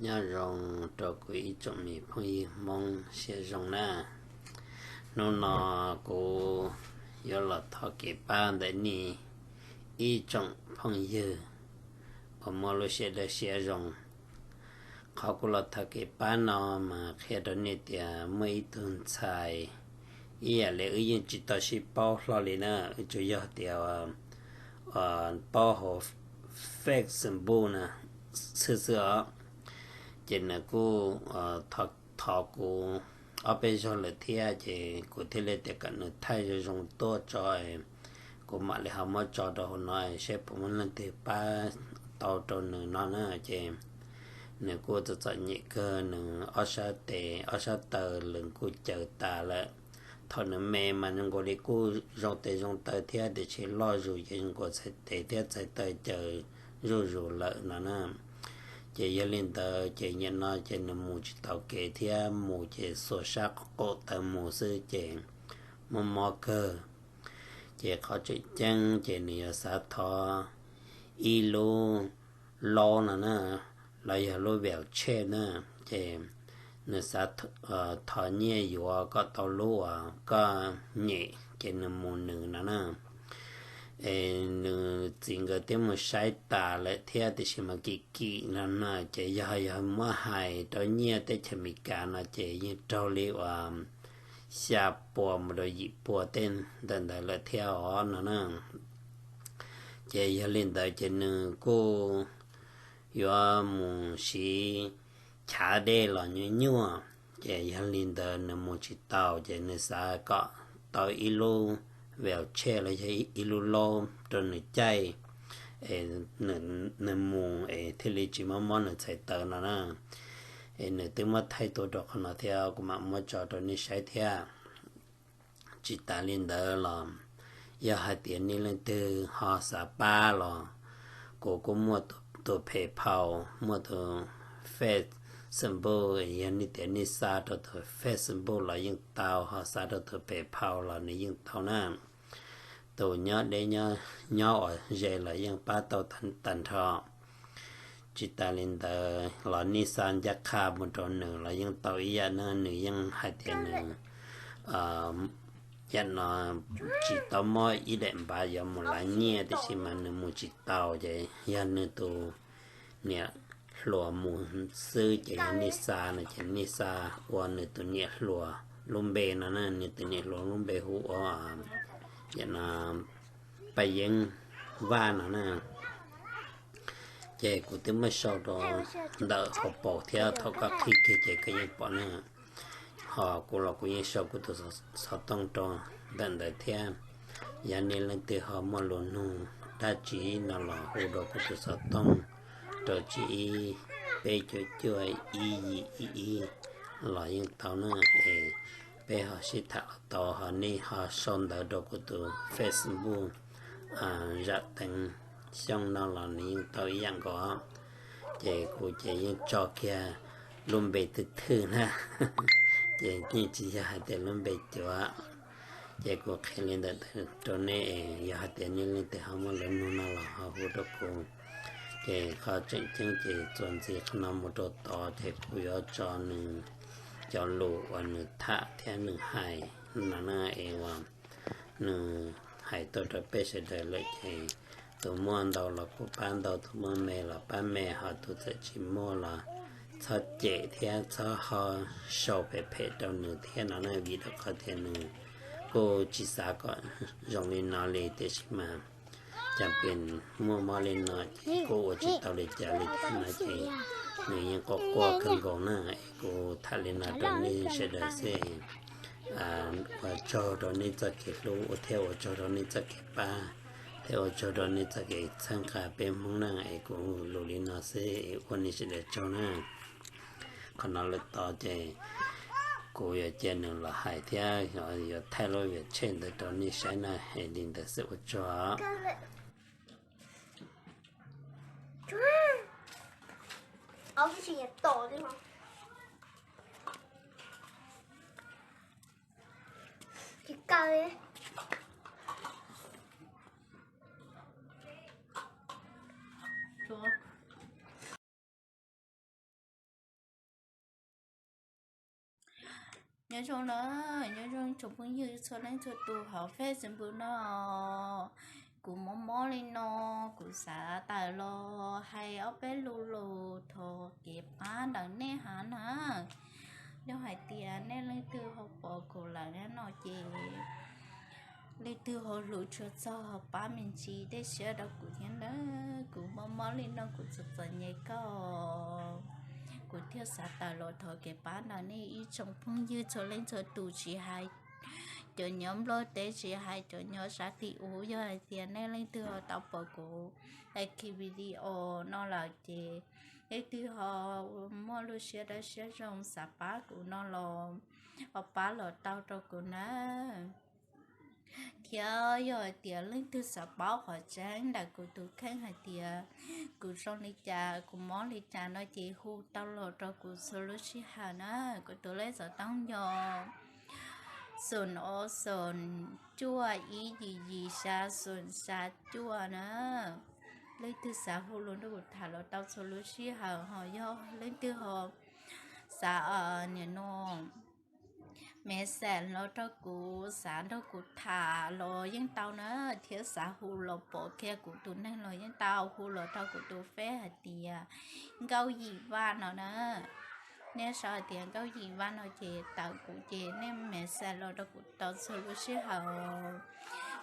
Nyob zoo rau kuv ib tsoom me phooj ywg Hmoob siab zoo na. Hnub no kuv yuav los thov kev pab ntawm nej ib tsoom phooj ywg uas muaj lub siab dawb siab zoo. Qhov kuv los thov kev pab no mas qhia rau nej tias muaj ib tug ntxhais, ib yam li wb yeej tsis tau sib paub hlo li na, wb tsuas yog tias paub hauv Facebook na xwb xwb os. Ces nws kuj thov kuv ob peb zaug lawm thiab, ces kuv thiaj li tias kom nws thaij zoo zoo tuaj tso, kuv mam li ho muab tso rau hauv no saib puas muaj leej twg pab tau rau nws no na. Ces nws kuj txom txom nyem kawg, nws ob sab tes ob sab taw nws kuj caws tas lawm. Thaum nws me mas nws nkaus li kuj zoo tes zoo taw thiab, tiam sis loj zus ces nkaus txhais tes thiab txhais taw caws zuj zus lawm no na. Ces yog li ntawd ces nim no ces nws mus tsis taus kev thiab, mus ces xuas sab qaum taw mus xwb ces mob mob kawg. Ces qhov tseem ceeb ces nws yuav xav thov ib lub laub no na, los yog lub voucher na. Ces nws xav thov nyiaj yuav kom tau lub uas koj nyem ces nws mus nws no na. Es nws txiv nkawd twb mus saib tas lawm thiab, tiam sis mas kim kim no na, ces yog yog muab hais rau nyiaj teb chaws Amelikas no ces yeej raug li uas xya puas mus rau yim puas tej ntawm ntawd lawm thiab os no na. Ces yog li ntawd ces nws kuj yuav mus siv chav dej los nyuaj nyuaj, ces yog li ntawd nws mus tsis taus, ces nws xav kom tau ib lub voucher los yog ib lub laub rau nws caij, es nws mus es thiaj li tsis mob mob nws txhais taw no na. Es nws twb muab thaij tuaj rau qhov no thiab, kuv mam muab tso rau nej saib thiab. Tsis tas li ntawd los yog hais tias nej leej twg ho xav pab los kuv kuj muaj tus PayPal, muaj tus Facebook, yog nej tias nej xa rau tus Facebook los yeej tau, ho xa rau tus PayPal los nws yeej tau na. Tus nyob deb nyob uas ze los yeej pab tau tag nrho. Tsis tas li ntawd los nej xa ncaj qha mus rau nws los yeej tau ib yam na. Nws yeej hais tias nws yam no tsis tau muab ib daim npav yuav mus lav nyiaj, tiam sis mas nws mus tsis taus, ces yog nws tus niam hluas mus xwb. Ces yog nej xa no ces nej xa ua nws tus niam hluas lub npe no na, nws tus niam hluas lub npe hu ua yam no Paj Yeeb Vaj no na. Ces kuv twb muab sau rau ntawm hauv paus thiab, thaum koj qhib kiag ces koj yeej pom na. Ho kuv los kuv yeej sau kuv tus xov tooj rau ntawm ntawd thiab. Yog nej leej twg ho muaj lus nug dab tsi no los hu rau kuv tus xov tooj rau tsib ib peb cuaj cuaj ib yim ib ib los yeej tau na. Es peb ho sib tham los tau, ho nej ho sau ntawv rau kuv tus Facebook Zam Teev Xyooj no los nws yeej tau ib yam nkaus. Ces kuv ces yeej tso kiag lub npe twg twg na, ces yeej tsis yog hais tias lub npe cuav. Ces kuv qhia li ntawd rau nej, yog hais tias nej leej twg ho muaj lus nug no los ho hu rau kuv. Ces qhov tseem ceeb ces txuas ntxiv qhov no mus rau tod ces kuv yuav tso nws cov lus uas nws tham thiab nws hais no na, es uas nws hais tuaj rau peb sawv daws lawm ces tus muaj ntau los kuj pab ntau, tus muaj me los pab me, ho tus txawm tsis muaj los txhob cem thiab txhob ho sau phem phem rau nws thiab no na, vim rau qhov tias nws kuj tsis xav kom zoo li no li, tiam sis mas cas pes muaj mob li no ces kuj ua tsis tau li cas li thiab no ces nws yeej quaj quaj kawg nkaus na. Es kuv tham li no rau nej sawv daws xwb, ua tsaug rau nej txoj kev hlub thiab ua tsaug rau nej txoj kev pab thiab ua tsaug rau nej txoj kev txhawb nqa peb Hmoob na. Es kuv lus li no xwb, es ua nej sawv daws tsaug na. Qhov no lawm tod ces kuv yuav cia nws los hais thiab yuav thaij lub voucher ntawd rau nej saib na, es li ntawd xwb ua tsaug. Nyob zoo na, nyob zoo tsoom phooj ywg txhua leej txhua tus hauv Facebook no. Kuv mob mob li no, kuv xav tawm los hais ob peb lus lus thov kev pab ntawm nej hav na. Yog hais tias nej leej twg ho pom kuv lawm no ces leej twg ho hlub tshua txog ho pab me ntsis tej siab rau kuv thiab nawb. Kuv mob mob li no kuv txom txom nyem kawg, kuv thiaj xav tawm los thov kev pab ntawm nej ib tsoom phooj ywg txhua leej txhua tus, tsis hais cov nyob Nplog teb, tsis hais cov nyob sab tim ub. Yog hais tias nej leej twg ho tau pom kuv daim video no lawm ces leej twg ho muaj lub siab dawb siab zoo xav pab kuv no los ho pab los tau rau kuv na. Thiab yog hais tias leej twg xav paub qhov tseeb ntawm kuv tus kheej hais tias kuv zoo li cas kuv mob li cas no ces hu tau los rau kuv txhua lub sij hawm na. Kuv tus lej xov tooj yog xoom ob xoom cuaj ib yim yim xya xoom xya cuaj na. Leej twg xav hu los nrog kuv tham los tau txhua lub sij hawm, ho yog leej twg ho xav nim no message los rau kuv, xav nrog kuv tham los yeej tau na, thiab xav hu los pom kiag kuv tus neeg los yeej tau, hu los rau kuv tus Face hais tias Nkauj Yim Vaj no na. Nej sau hais tias Nkauj Yim Vaj no ces tawm kuv ces nej message los rau kuv tau txhua lub sij hawm.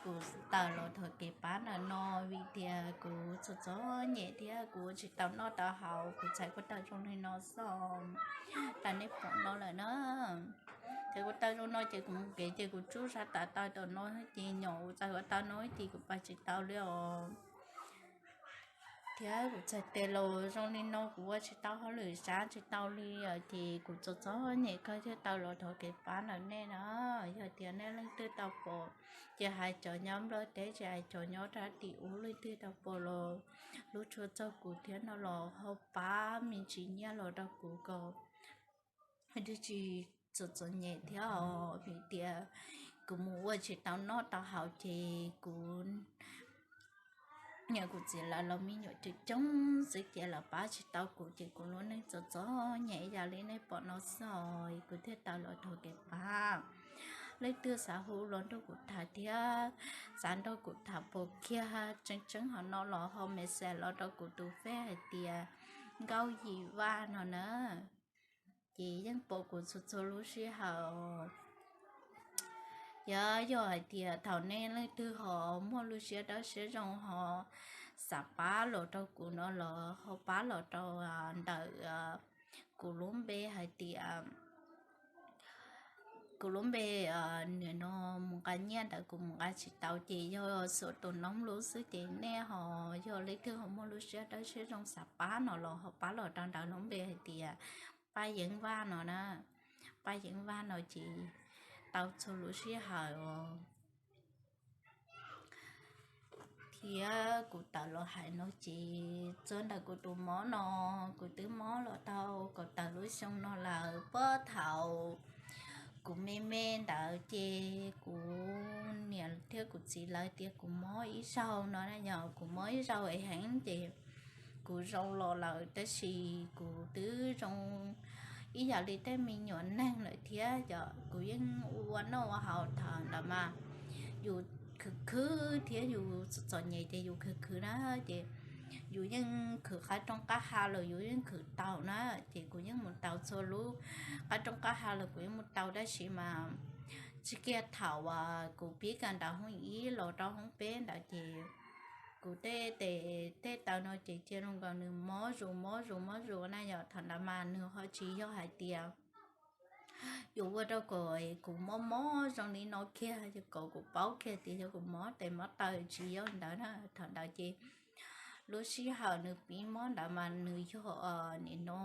Kuv tawm los thov kev pab ntawm no vim tias kuv txom txom nyem thiab kuv tsis tau noj tau haus, kuv txhais ko taw zoo li no xwb. Tam nej pom no lawm na, txhais ko taw zoo no ces kuv mus kev ces kuv tsub sab tav taw tom no ces nyom kuv txhais ko taw no ces kuv pais tsis tau li os. Thiab kuv txhais tes los zoo li no kuv ua tsis tau hauj lwm sab tsis tau li os, ces kuv txom txom nyem kawg thiaj tau los thov kev pab ntawm nej na. Yog tias nej leej twg tau pom, ces hais cov nyob Nplog teb, ces hais cov nyob rau tim ub leej twg tau pom los hlub tshua txog kuv thiab no los ho pab me ntsis nyiaj los rau kuv kom twb tsis txom txom nyem thiab os, vim tias kuv mus ua tsis tau noj tau haus ces kuv niam kuv txiv lawv los me nyuam coob coob xwb ces lawv pab tsis tau kuv ces kuv lub neej txom txom nyem ib yam li nej pom no xwb os, kuv thiaj tau los thov kev pab. Leej twg xav hu los nrog kuv tham thiab xav nrog kuv tham pom kiag tseeb tseeb hov no los ho message los rau kuv tus Face hais tias Nkauj Yim Vaj no na, ces yeej pom kuv txhua txhua lub sij hawm. Yog, yog hais tias thaum nej leej twg ho muaj lub siab dawb siab zoo ho xav pab los rau kuv no los ho pab los rau ntawm kuv lub npe hais tias kuv lub npe nim no mus nqa nyiaj ntawd kuv mus nqa tsis tau ces yog xuam tus noob lub xwb ces nej ho yog leej twg ho muaj lub siab dawb siab zoo xav pab no los ho pab los rau ntawm lub npe hais tias Paj Yeev Vaj no na. Paj Yeev Vaj no ces tau txhua lub sij hawm os. Thiab kuv tawm los hais no ces txog ntawm kuv tus mob no, kuv twb mob los tau kaum tawm lub xyoo no lawm. Puag thaum kuv me me ntawd ces kuv niam thiab kuv txiv lawv tias kuv mob ib zaug no na, yog kuv mob ib zaug es heev ces kuv zoo los lawm, tab sis kuv twb zoo ib yam li tej me nyuam neeg lawm thiab. Yog kuv yeej ua noj ua haus, thaum ntawd mas yus khwv khwv thiab yus txom txom nyem ces yus khwv khwv na, ces yus yeej khwv qab rooj qab ha los yus yeej khwv tau na, ces kuv yeej mus tau txhua lub qab rooj qab ha los kuv yeej mus tau, tab sis mas tsis kiag thaum uas kuv pib kawm ntawv hoob ib los rau hoob peb ntawd ces kuv tej tes tej taw no ces cia li nkaus nws mob zus mob zus mob zus na. Yog thaum ntawd mas nws ho tsis yog hais tias yuav ua rau kom kuv mob mob zoo li no kiag, yog kom kuv paub kiag tias yog kuv mob tes mob taw, tsis yog li ntawd na. Thaum ntawd ces lub sij hawm nws pib mob ntawd mas nws yog nim no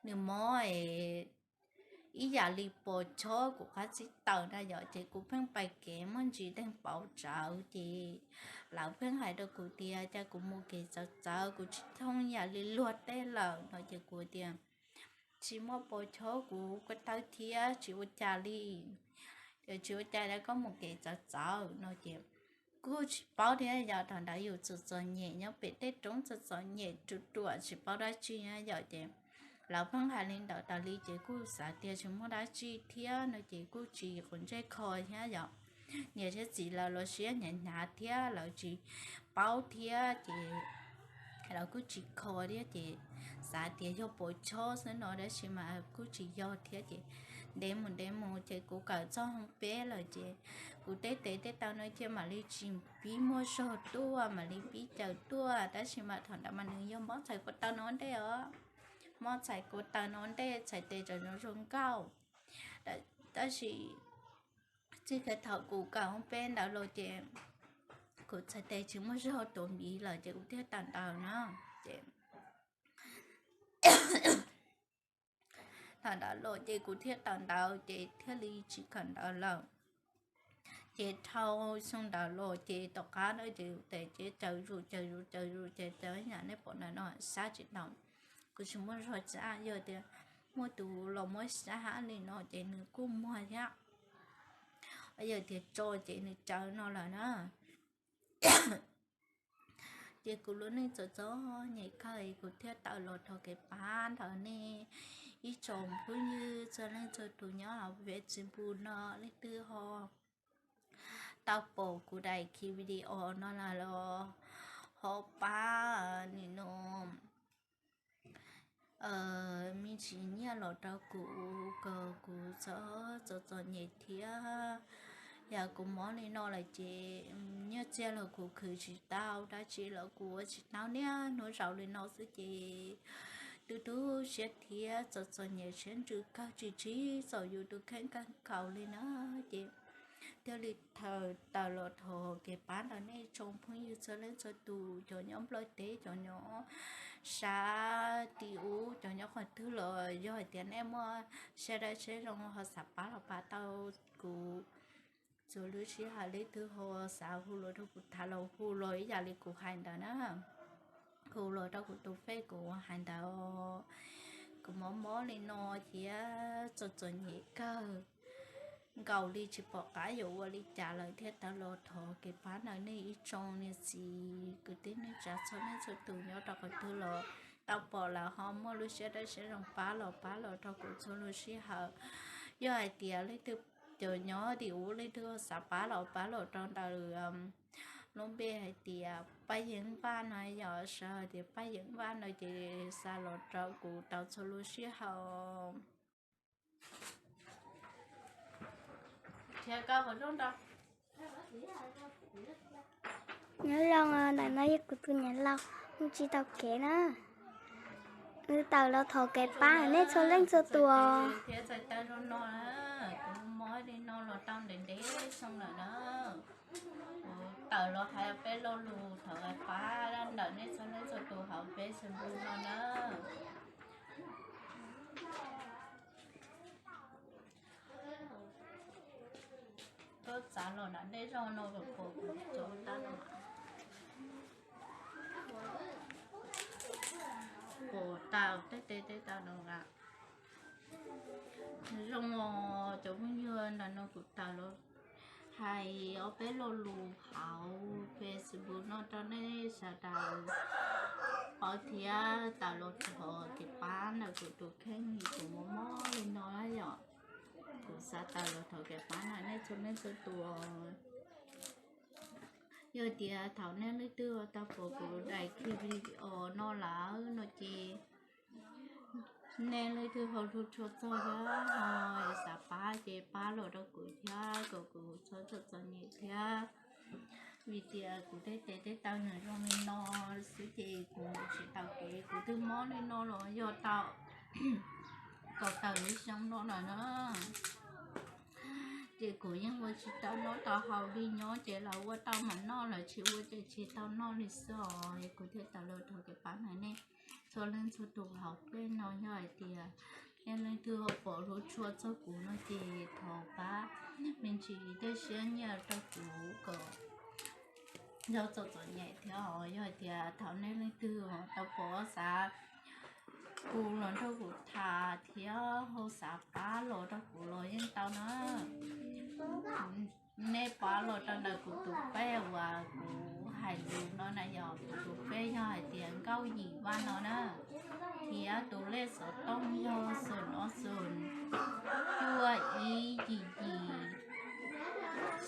nws mob ib yam li pos chob kuv qab txij taw na. Yog ces kuv pheej pais kev muaj ntsis deeg pauv tsawv ces lawv pheej hais rau kuv tias cas kuv mus kev txawv txawv, kuv tsis thooj yam li luag tej lawm no ces kuv tias tsis muaj pos chob kuv ko taw thiab tsis ua cas li. Tsis ua cas li, koj mus kev txawv txawv no ces kuj tsis paub thiab. Yog thaum ntawd yus txom txom nyem nyob pem tej roob txom txom nyem ruam ruam tsis paub dab tsi na. Yog ces Lawv pheej hais li ntawd tas li ces kuj xav tias tsis muaj dab tsi thiab no ces kuj tsis quav ntsej kho thiab yom. Niam thiab txiv lawv los siab hnyav hnyav thiab lawv tsis paub thiab ces lawv kuj tsis kho thiab ces xav tias yog pov chob xwb no tab sis mas kuj tsis yog thiab ces ntev mus ntev mus ces kuv kawm txog hoob peb lawm ces kuv tej tes tej taw no ces mam li tsis pib muaj zog tuaj mam li pib caws tuaj tab sis mas thaum ntawd mas nws yog mob txhais ko taw no ntej os. Mob txhais ko taw no ntej txhais tes tseem zoo zoo nkauj. Tab sis txij kiag thaum kuv kawm hoob peb ntawd los ces kuv txhais tes tsis muaj zog tuav npiv lawm ces kuv thiaj tawm ntawd na. Ces thaum ntawd los ces kuv thiaj tawm ntawd ces thiaj li tsis kawm ntawd lawm. Ces dhau xyoo ntawd los ces tom qab na ces tes ces caws zus caws zus caws zus ces tau ib yam nej pom ntawm no sab tsis tau. Kuv tsis muaj zog txaj yog tias muaj tus los muab sab hab li no ces nws kuj muag thiab. Yog tias tso ces nws tsawv no lawm na. Ces kuv lub neej txom txom nyem kawg kuv thiaj tawm los dhau kev pab ntawm nej ib tsoom phooj ywg txhua leej txhua tus nyob hauv Facebook no leej twg ho tau pom kuv daim video no los ho pab nim no me ntsis nyiaj los rau kuv kom kuv txhob txom txom nyem thiab. Yog kuv mob li no lawm ces nyiaj txiag los kuv khwv tsis tau dab tsi los kuv ua tsis tau niaj hnub zaus li no xwb ces tu tu siab thiab txom txom nyem siab ntsws kawg tsis tsim txom yus tus kheej kawg nkaus li na. Ces thiaj li tawm los dhau kev pab ntawm nej tsoom phooj ywg txhua leej txhua tus cov nyob Nplog teb cov nyob sab tim ub cov nyob qhov twg los yog hais tias nej muaj siab dawb siab zoo ho xav pab los pab tau kuv txhua lub sij hawm leej twg ho xav hu los rau kuv tham los hu los ib yam li kuv hais ntawd na. Hu los rau kuv tus fej kuv hais ntawd. Kuv mob mob li no thiab txom txom nyem kawg nkaus li tsis pom qab yuav ua li cas lawm thiaj tau los thov kev pab ntawm nej ib tsoom niam txiv kwv tij neej tsa txhua leej txhua tus nyob rau qhov twg los tau pom lawm ho muaj lub siab dawb siab zoo pab los pab los rau kuv txhua lub sij hawm. Yog hais tias leej twg cov nyob tim ub leej twg xav pab los pab los rau ntawm lub npe hais tias Paj Yeeb Vaj no yom, sawv hais tias Paj Yeeb Vaj no ces xa los rau kuv tau txhua lub sij hawm. Nyob zoo, ntawm no yog kuv tus niam laus, nws tsis tau kev na. Nws tawm los thov kev pab nej txhua leej txhua tus. Thiab txhais tau zoo no, kuv mob li no los tau ntev ntev xyoo lawm na. Kuv tawm los hais peb lo lus thov kev pab ntawm nej txhua leej txhua tus hauv peb xwb no na. Koj txav los na, dej zog no los pom kuv cov tau no. Pom tau tej teb tej tau no na. Zoo os cov phooj ywg, ntawm no kuv tawm los hais ob peb lo lus hauv Facebook no rau nej sawv daws paub thiab tawm los thov kev pab ntawm kuv tus kheej kuv mob mob li no yom. Kuv xav tawm los thov kev pab ntawm nej txhua leej txhua tus. Yog tias thaum nej leej twg tau pom kuv daim video no lawm no ces nej leej twg ho hlub tshua txog thiab ho xav pab ces pab los rau kuv thiab kom kuv txhob txom txom nyem thiab. Vim tias kuv tej tes tej taw nws zoo li no xwb ces kuv tsis tau kev, kuv twb mob li no los yog tau kaum tawm lub xyoo no lawm na. Ces kuv yeej ua tsis tau noj tau haus li, nyob ces lawv ua tau mam noj, lawv tsis ua ces tsis tau noj li xwb os. Kuv thiaj tawm los thov kev pab ntawm nej txhua leej txhua tus hauv peb no, yog hais tias nej leej twg ho pom hlub tshua txog kuv no ces thov pab me ntsis tej siab nyiaj rau kuv kom txhob txom txom nyem thiab os. Yog hais tias thaum nej leej twg tau pom xav hu los nrog kuv tham thiab ho xav pab los rau kuv los yeej tau na. Nej pab los rau ntawm kuv tus fej uas kuv hais lus no na, yog kuv tus fej yog hais tias Nkauj Yim Vaj no na. Thiab tus lej xov tooj yog xoom ob xoom cuaj ib yim yim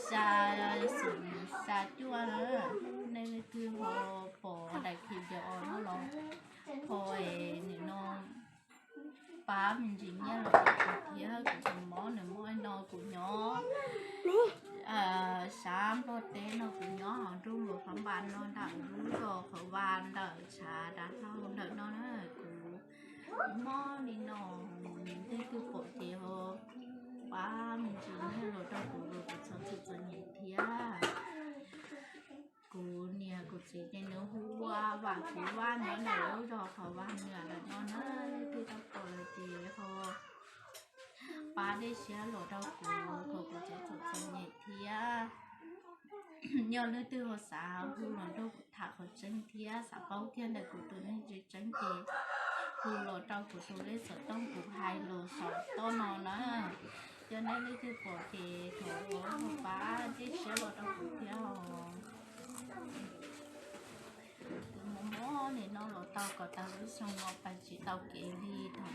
xya xoom xya cuaj na. Nej leej twg ho pom daim video no los ho es nim no pab me ntsis nyiaj los rau kuv thiab, kuv tus mob nws mob no kuv nyob sab Nplog teb no, kuv nyob hauv nroog Luas Phab Npas no, nram lub zos qhov vaj ntawm tshav dav hlau ntawm no na. Kuv mob li no, leej twg pom ces ho pab me ntsis nyiaj los rau kuv, kuv txhob txom nyem thiab. Kuv niam kuv txiv ces nws hu ua Vam Kuv Vaj nyob ntawm lub zos qhov vaj ntawm no na. Leej twg tau pom lawm ces ho pab dej siab los rau kuv, kom kuv txhob txom nyem thiab. Yog leej twg ho xav hu los nrog kuv tham qhov tseeb thiab xav paub kiag ntawm kuv tus neeg tseeb tseeb ces hu los rau kuv tus lej xov tooj kuv hais los saum toj no na. Yog nej leej twg pom ces thov pab dej siab los rau kuv thiab os. Kuv mob mob li no los tau kom tau lub xyoo no pais tsis tau kev li thaum